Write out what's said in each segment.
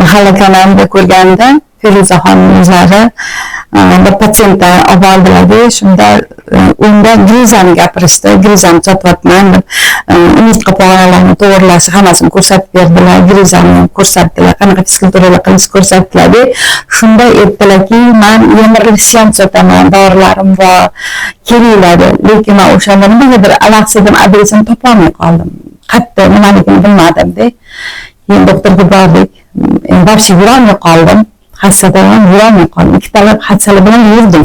Mahalla kanalida ko'rganimda Feruzaxonning o'zlari bir patsientdan olib oldilarda, shunda unda grizani gapirishdi, grizani sotyapman deb, umurtqa pog'onalarini to'g'irlashi hammasini ko'rsatib berdilar, grizani ham ko'rsatdilar, qanaqa fizkulturalar qilishni ko'rsatdilarda. Shunda aytdilarki, man yemirilishni ham sotaman, dorilarim bor, kelinglar deb. Lekin man o'shanda nimagadir alahsidim, adresini topolmay qoldim, qayerda nimaligini bilmadimda. Keyin doktorga bordik, endi вообще yurolmay qoldim, hassadan ham yurolmay qoldim, ikkitalab hassalar bilan yurdim.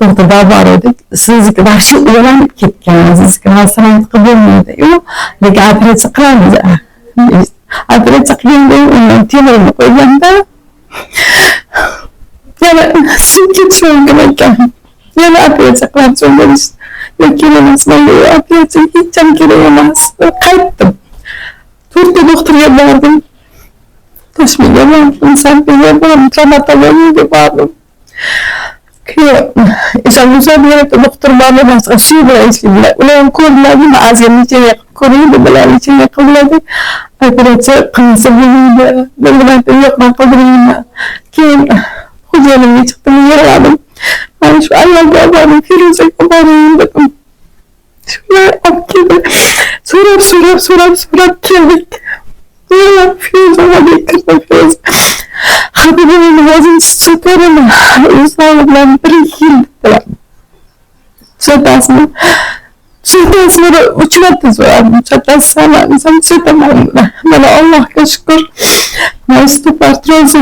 Doktorga bordik, sizniki вообще uyalanib ketgan, sizniki masalan qilib bo'lmaydi, yo'q, lekin operatsiya qilamiz. Operatsiya qilganda undan temirini qo'yganda yana sinib ketishi mumkin ekan, yana operatsiya qilamiz deyishdi. Yo'q, kerak emas, manga operatsiya hech ham kerak emas. Qaytdim, 4ta doktorga bordim, Toshmiga bordim, Sanpiga bordim, travmatologiyaga bordim. Keyin Eshon bitta doktor bor, boshqa shu bilan ishlaydilar, ular ham ko'rdilar, man ozgina lechение qilib ko'ring dedilar, lechение qildilar, operatsiya qilmasa bo'lmaydi dedilar. Yo'q, man qildirmayman. Keyin xo'jayinimga chiqdim, yig'ladim, mana shu ayolga boring, Feruzaga boring dedim. Shular olib keldi, so'rab so'rab so'rab so'rab keldik. Yig'lab Feruzaga kirdim. Feruza Habibimni o'zim tuzataveraman, o'zlari bilan 1 yil dedilar. Tuzatasizmi? Tuzatasizmi? 3 marta so'radim, tuzatasizmi desam, tuzataman dedilar. Mana Allohga shukur, mana osteoartrozni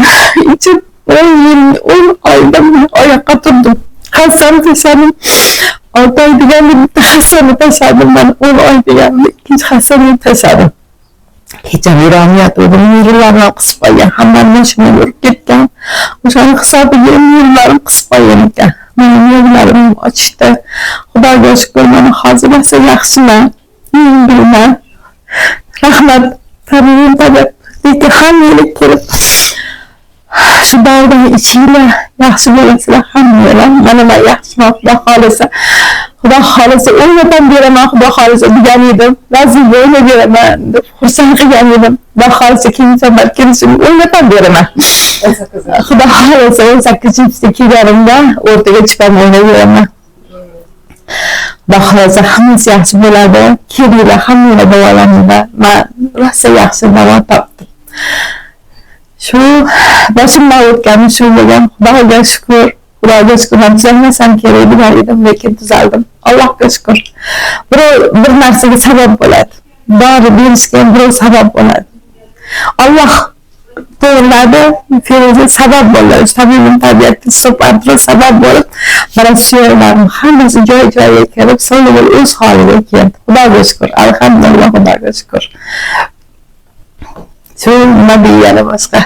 ichib 10 yil 10 oyda oyoqqa turdim. Hassani tashladim, 6 oy deganda bitta hassani tashladim, mana 10 oy deganda ikkinchi hassani tashladim. Kecham yurolmayotgandim, nervlarim qisib qolgan, hammani mashina urib ketgan, o'shani hisobiga nervlarim qisib qolgan ekan. Mani nervlarim ochishdi, Xudoga shukur, mana hozir rosa yaxshiman, yengilman. Rahmat tabibim tabib, lekin hammanglar kelib shu doridan ichinglar, yaxshi bo'lasizlar hammanglar. Mana man yaxshiman, Xudo xohlasa, Xudo xohlasa o'ynab ham beraman, Xudo xohlasa degan edim, vaziyga o'ynab beraman deb xursand qilgan edim. Xudo xohlasa keyingi safar kelishimda o'ynab ham beraman. Xudo xohlasa 18-da kelganimda o'rtaga chiqib o'ynab beraman. Xudo xohlasa hammasi yaxshi bo'ladi. Kelinglar, hammanglar davolaninglar. Man rosa yaxshi davo topdim. Shu boshimdan o'tgani shu bo'lgan. Xudoga shukur, Xudoga shukur, man tuzalmasam kerak degan edim, lekin tuzaldim. Allohga shukur. Birov bir narsaga sabab bo'ladi. Dori berishga birov sabab bo'ladi. Alloh to'g'riladi, Feruza sabab bo'ldi. Tabibim tabiatda osteoartroz sabab bo'lib, mana suyaklarim hammasi joy-joyiga kirib, sog'lig'i o'z holiga keldi. Xudoga shukur, alhamdulillah, Xudoga shukur. Shu nima deyani boshqa.